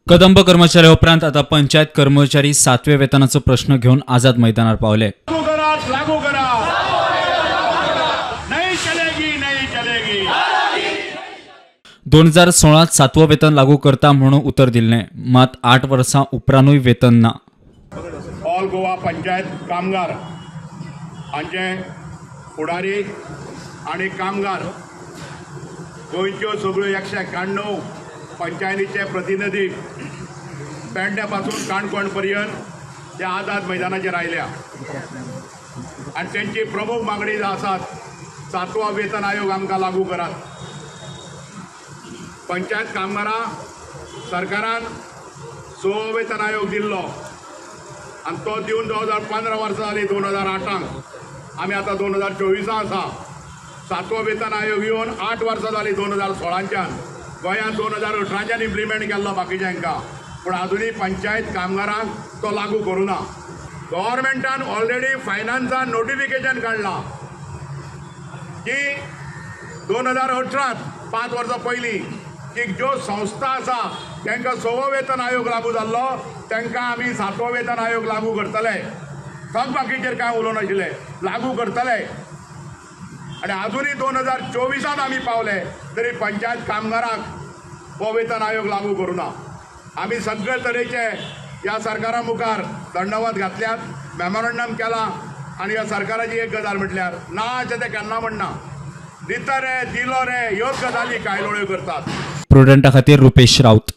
कदंब कर्मचाऱ्या उपरांत आता पंचायत कर्मचारी सातव्या वेतनाचो प्रश्न घेवन आझाद मैदानार पावले. लागू करात, लागू करा, नहीं चलेगी, नहीं चलेगी. 2016 सातवं वेतन लागू करता म्हणून उतर दिल्लें, मात 8 वर्सां उपरांतूय वेतन ना. ऑल गोवा पंचायत कामगार हांचे फुडारी आनी कामगार गोंयच्यो सगळ्यो 191 पंचायतीचे प्रतिनिधी पेडण्या पासून काणकोण पर्यंत ते आझाद मैदानाचेर आयल्या आनी तेंची प्रमुख मागणी आसात सातवो वेतन आयोग आमकां लागू करात. पंचायत कामगारां सरकारान 6वो वेतन आयोग दिल्लो आनी तो दिवन 2015 वर्सां जाली. 2008 आमी आतां 2024 आसा. सातवो वेतन आयोग येवन 8 वर्सां जाली. 2016च्यान गोंयांत 2018च्यान इम्प्लिमेंट केल्लो बाकीच्यांकां, पूण आजुनूय पंचायत कामगारांक तो लागू करूं ना. गव्हर्मेंटान ऑलरेडी फायनान्सान नोटिफिकेशन काडलां की 2018 5 वर्सां पयलीं की ज्यो संस्था आसा तांकां 6वो वेतन आयोग लागू जाल्लो तांकां आमी 7वो वेतन आयोग लागू करतले. थकबाकीचेर कांय उलोवं नाशिल्लें, लागू करतले. आनी आजुनूय 2024 आमी पावले तरी पंचायत कामगारांक हो वेतन आयोग लागू करूं ना. आमी सगळे तरेचे ह्या सरकारा मुखार दंडवत घातल्यात, मेमोरंडम केलां आनी ह्या सरकाराची एक गजाल म्हटल्यार ना अशें तें केन्ना म्हणना, दिता रे दिलो रे ह्योच गजाली कांय लोळ्यो करतात. प्रुडंटा खातीर रुपेश राऊत.